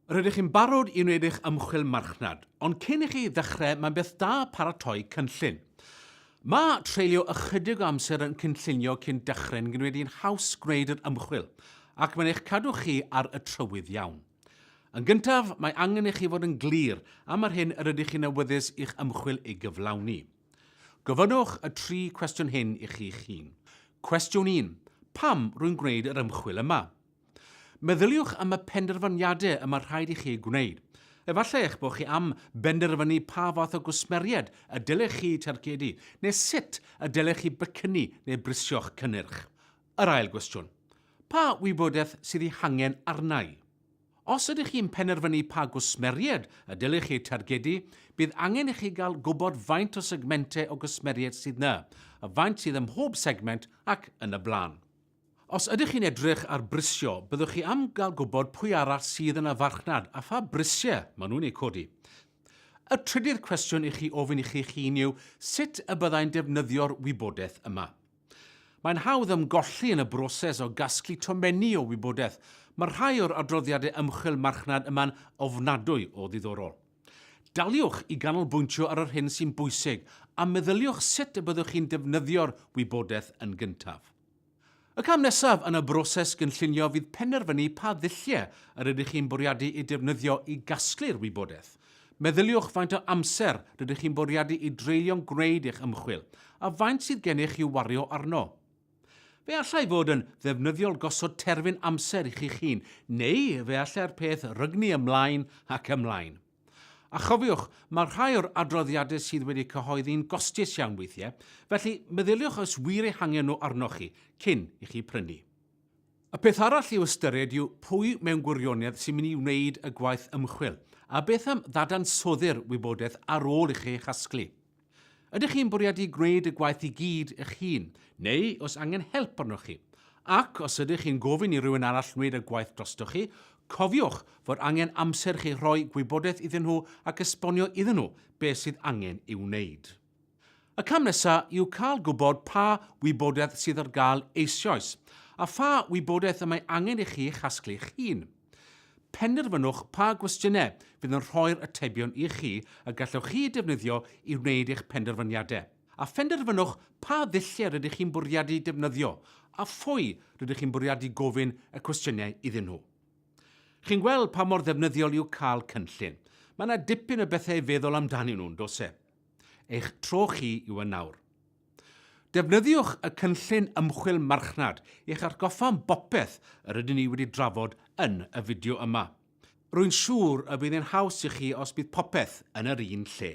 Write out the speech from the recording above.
Rydych chi'n barod i wneud eich ymchwil marchnad, ond cyn i chi ddechrau mae'n beth da paratoi cynllun. Mae treulio ychydig o amser yn cynllunio cyn dechrau'n gwneud hi'n haws gwneud yr ymchwil, ac mae'n eich cadw chi ar y trywydd iawn. Yn gyntaf, mae angen i chi fod yn glir am yr hyn yr ydych chi'n awyddus i'ch ymchwil ei gyflawni. Gofynnwch y tri cwestiwn hyn i chi'ch hun. Cwestiwn 1, Pam rwy'n gwneud yr ymchwil yma? Meddyliwch am y penderfyniadau y mae rhaid i chi eu gwneud. Efallai eich bod chi am benderfynu pa fath o gwsmeriaid y dylech chi eu targedu, neu sut y dylech chi becynnu neu brisio'ch cynnyrch. Yr ail gwestiwn, Pa wybodaeth sydd ei hangen arna i? Os ydych chi'n penderfynu pa gwsmeriaid y dylech chi eu targedu, bydd angen i chi gael gwybod faint o segmentau o gwsmeriaid sydd 'na, a faint sydd ym mhob segment ac yn y blaen. Os ydych chi'n edrych ar brisio, byddwch chi am gael gwybod pwy arall sydd yn y farchnad a pha brisiau maen nhw'n eu codi. Y trydydd cwestiwn i chi ofyn i chi'ch hun yw sut y byddai'n defnyddio'r wybodaeth yma. Mae'n hawdd ymgolli yn y broses o gasglu tomenni o wybodaeth. Mae rhai o'r adroddiadau ymchwil marchnad yma'n ofnadwy o ddiddorol. Daliwch i ganolbwyntio ar yr hyn sy'n bwysig a meddyliwch sut y byddwch chi'n defnyddio'r wybodaeth yn gyntaf. Y cam nesaf yn y broses gynllunio fydd penderfynu pa ddulliau yr ydych chi'n bwriadu eu defnyddio i gasglu'r wybodaeth. Meddyliwch faint o amser rydych chi'n bwriadu ei dreulio'n gwneud eich ymchwil, a faint sydd gennych i'w wario arno. Fe allai fod yn ddefnyddiol gosod terfyn amser i chi'ch hun, neu fe allai'r peth rygnu ymlaen ac ymlaen. A chofiwch, mae rhai o'r adroddiadau sydd wedi cyhoeddi'n gostus iawn weithiau, felly meddyliwch os wir eu hangen nhw arnoch chi cyn i chi prynu. Y peth arall i'w ystyried yw pwy mewn gwirionedd sy'n mynd i wneud y gwaith ymchwil, a beth am ddadansoddi'r wybodaeth ar ôl i chi ei chasglu? Ydych chi'n bwriadu gwneud y gwaith i gyd eich hun, neu oes angen help arnoch chi? Ac os ydych chi'n gofyn i rywun arall wneud y gwaith drostoch chi, cofiwch fod angen amser i chi rhoi gwybodaeth iddyn nhw ac esbonio iddyn nhw beth sydd angen i'w wneud. Y cam nesaf yw cael gwybod pa wybodaeth sydd ar gael eisoes, a pha wybodaeth y mae angen i chi ei chasglu eich hun. Penderfynwch pa gwestiynau fydd yn rhoi'r atebion i chi y gallwch chi eu defnyddio i wneud eich penderfyniadau, a phenderfynwch pa ddulliau rydych chi'n bwriadu defnyddio a phwy rydych chi'n bwriadu gofyn y cwestiynau iddyn nhw. Chi'n gweld pa mor ddefnyddiol yw cael cynllun. Mae yna dipyn o bethau i feddwl amdanyn nhw, yn does e? Eich tro chi yw e nawr. Defnyddiwch y cynllun ymchwil marchnad i'ch atgoffa am bopeth yr ydyn ni wedi drafod yn y fideo yma. Rwy'n siŵr y bydd yn haws i chi os bydd popeth yn yr un lle.